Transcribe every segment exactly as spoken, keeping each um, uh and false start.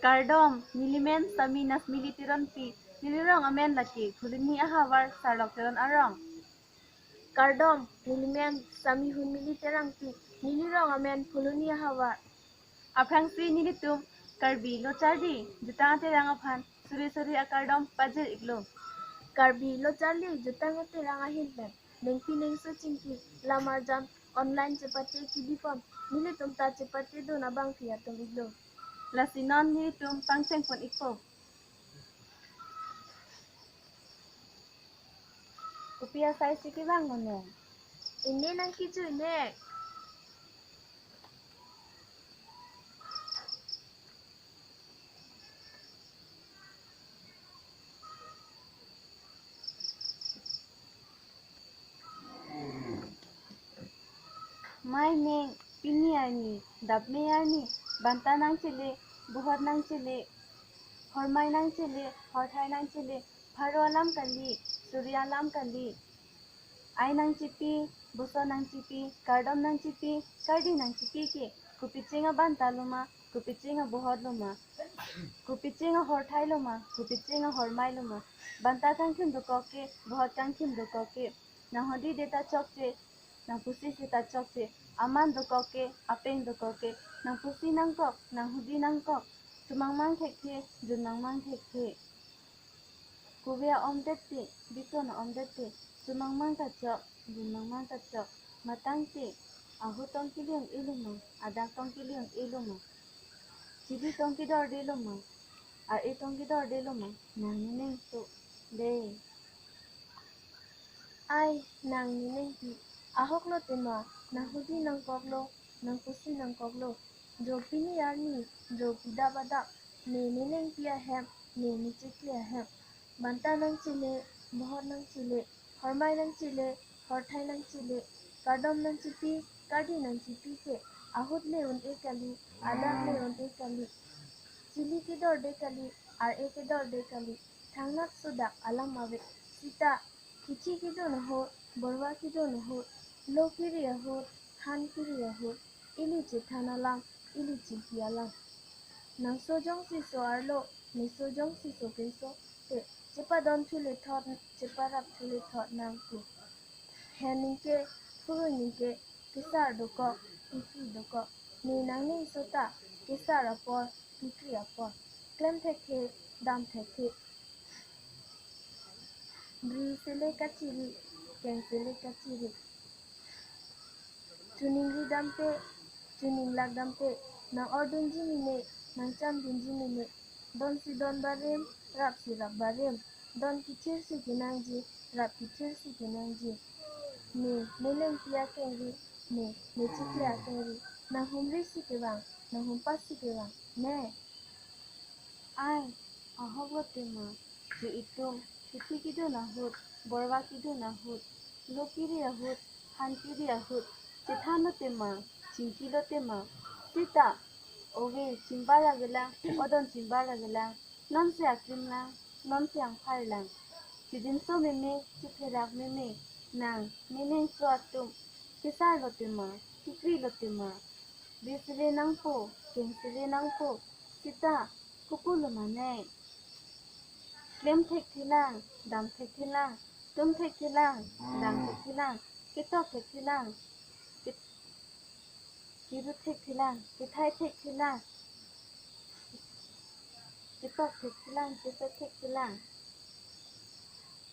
Kardom, nelimen Sami Nasmili Teronpi, nelirong amen lake Phuloni ahavar Sarlok Teron arong. Kardom, nelimen Sami Hunmili Terangpi, nelirong amen Phuloni ahavar. Aphrangsi nelitum Karbi Lo Charli jutang aterang aphan suri suri akardom pajir iklo. Karbi Lo Charli jutang aterang ahin pen ningpi ningso chingki lam arjan online chepate kibipon, nelitum ta chepate dun abangpi atum iklo. Lasi non nelitum pangchengpon ikpo. Kopi asai si kevang mo ne? Ine nangkejui ne. Mei meng, pini arni, dapme arni, banta nangchele, bohot nangchele, hormei nangchele, horthai nangchele, pharo alam kali, suri alam kali. Ai nangchipi, boso nangchipi, kardom nangchipi, kardi nangchipi ke, kopicheng abanta loma, kopicheng abohot loma, kopicheng ahorthai loma, kopicheng ahormei loma. Banta kangthim dokok ke, bohot kangthim dokok ke. Nanghodi de ta chokche, nangpusi si ta chokche. Aman dokok ke, apeng dokok ke. Nangpusi nangkok, nanghodi nangkok. Chomangmang thekthe, junmangmang thekthe. Kove a-om tete, bison a-om tete, chomangmang ta chok, junmangmang ta chok, matang te, ahut tong kelion-e loma, adak tong kelion-e loma, chili tong kedorde loma, ar-e tong kedorde loma, nang nening to, de. Ai, nang neningpi, ahok lo tema, nanghodi nangkoklo, nangpusi nangkoklo, jo pini arni, jo pidap adap, ne neningpi ahem, ne nechikli ahem. Banta nangchele, bohot nangchele, hormei nangchele, horthai nangchele, kardom nangchipi, kardi nangchipi ke, ahut le un-e kali, adak le un-e kali, chili kedorde kali, ar-e kedorde kali, thangnak sodak alam ave, sita, kithi kedun ahut, borva kedun ahut, lo kiri ahut, han kiri ahut, ili chethan alam, ili chipi alam. Nangso jongsi so arlo, meso jongsi so keso, te, chepadon thule thot, cheparap thule thot nangpu. Hen ningke, phurui ningke, kesar dokok, kekri dokok. Ne nangning so ta, kesar apor, kekri apor. Klem thekthe, dam thekthe. Bri sele kachiri, keng sele kachiri. Choningri damte, choninglak damte, nang-ordunji mene, nangchandunji mene, don si don barim, rap si rap barim, don kethir si kenangji, rap kethir si kenangji. Ne, ne ningpi akengri, ne, ne chikli akengri, nanghumri si kevang, nanghumpa si kevang, ne. Ai, ahok lo tema, jo itum, kithi kedun ahut, borva kedun ahut, lo kiri ahut, han kiri ahut, chethan lo tema, chingki lo tema, sita, ove chingbar avelang, odon chingbar avelang, nonsi aklim lang, nonsi angphar lang. Chijinso meme, chipherak meme, nang, ne ningso atum, kesar lo tema, kekri lo tema. Bri sele nangpo, keng sele nangpo, sita, kopu lo mane. Klem thekthe lang, dam thekthe lang, tum thekthe lang, lang thekthe lang, ketok thekthe lang, ke-, keru thekthe lang, kethai thekthe lang, ketok thekthe lang, keset thekthe lang,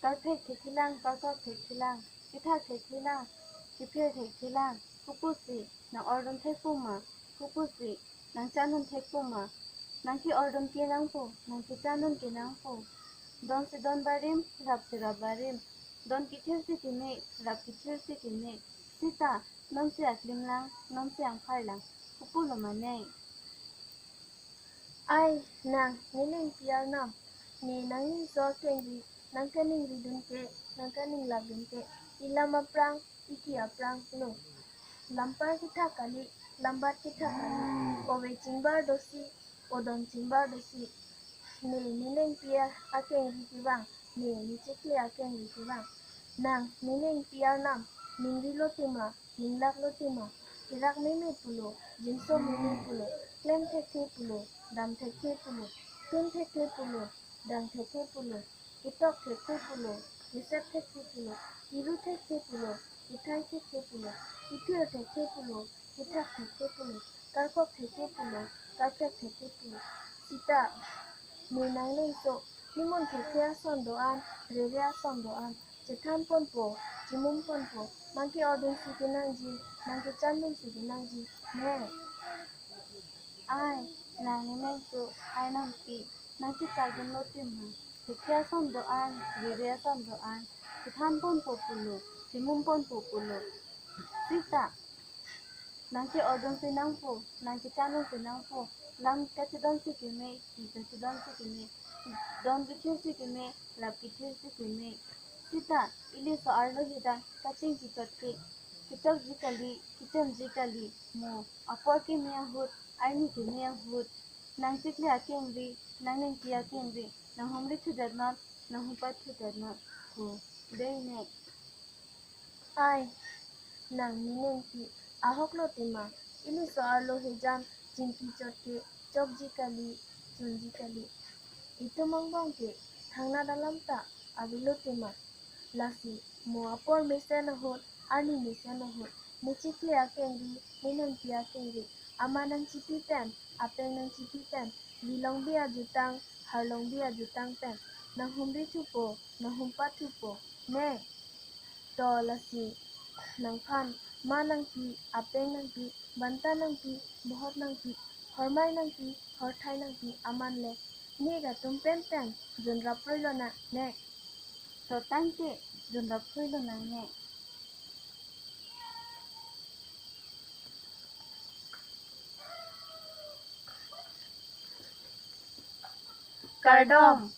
karphek thekthe lang, karkok thekthe lang, kethak thekthe lang, kephir thekthe lang, kopusi, nang-ordun thekpo ma, kopusi, nangchandun thekpo ma, nangke-ordun kenangpo, nangkechandun kenangpo. Don si don barim, rap si rap barim, don kethir si keme, rap kethir si keme, sita, nonsi aklim lang, nonsi angphar lang, kopu lo mane. Ai, nang, ne ningpi arnam, ne nangning so akengri, nangkaningri dunke, nangkaninglak dunke, ilam aphrang, iki aphrang lo. Lampar kethak kali, lambat kethak kali, ove chingbar dosi, odon chingbar dosi. Ne, ne ningpi akengri kevang, ne, ne chikli akengri kevang. Nang, ne ningpi arnam, ningri lo tema, ninglak lo tema, Kerak meme pulo, jinso meme pulo, klem thekthe pulo, dam thekthe pulo, tun thekthe pulo, dang thekthe pulo, ketok thekthe pulo, kesep thekthe pulo, keru thekthe pulo, kethai thekthe pulo, kethir thekthe pulo, kethak thekthe pulo, karkok thekthe pulo, karpek thekthe pulo. Sita, ne nanglingso, ne mun thekthe ason do-an, rere ason do-an, chethan ponpo, chimum ponpo, nangke-ardunsi kenangji, nangkechandunsi kenangji, ne. Ai, nang ne nangso, ai nangpi, nangkecharjunlo tema, thekthe ason do-an, rere ason do-an, chethan ponpo pulo, chimum ponpo pulo. Sita, nangke-ardunsi nangpo, nangkechandunsi nangpo, lam kachedonsi keme, ti kachedonsi keme, don kethirsi keme, lap kethirsi keme. Sita, iliso arlo hidan, kachingki chot ke, kechokji kali, kechemji kali, mo, apor keme ahut, arni keme ahut, nangchikli akengri, nangningpi akengri, nanghumri thudet non, nanghumpat thudet non, ko, dei ne. Ai, nang ne ningpi ahoklo tema, iliso arlo hidan, chingki chot ke, chokji kali, chunji kali. Itum angbong ke, thangnat alam ta avelo tema. Lasi, mo apor mesen ahut, arni mesen ahut, ne chikli akengri, ne ningpi akengri, aman nangchipi pen, apeng nangchipi pen, ri longbi ajutang, har longbi ajutang pen, nanghumri thupo, nanghumpat thupo, ne. To lasi, nangphan, ma nangpi, apeng nangpi, banta nangpi, bohot nangpi, hormai nangpi, horthai nangpi, aman le, nek atum pen pen, junrap roilo nang, ne. To tangte, junrap roilo nang, ne. Kardom.